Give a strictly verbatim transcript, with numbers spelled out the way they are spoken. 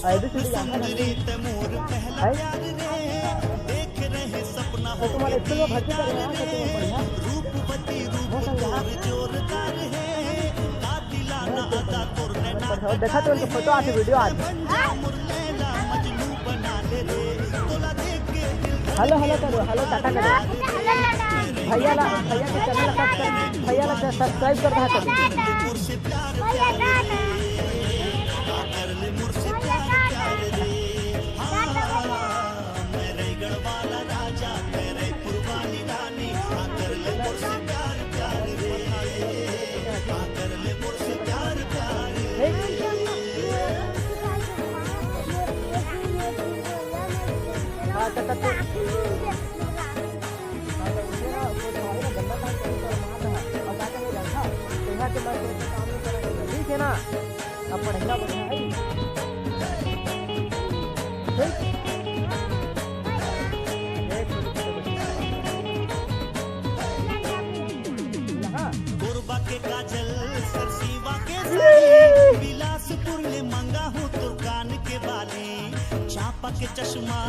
A B C D जानता ना? है? तो तुम्हारे स्कूल में भर्ती कर रहे हैं, तो तुम्हें बढ़िया। मौसम यहाँ। और देखा तो उनके फोटो आते, वीडियो आते। हेलो, हेलो करो, हेलो टाटा करो। भैया ला, भैया के चैनल ला सब्सक्राइब, भैया ला सब्सक्राइब कर रहा करो। ठीक है ना? अब पढ़ना बढ़िया है। ठीक? एक मिनट, एक मिनट। हाँ। कोरबा के काजल, सरसीवा के साड़ी, बिलासपुर ले मंगा हूँ तोर कान के बाली, चांपा के चश्मा,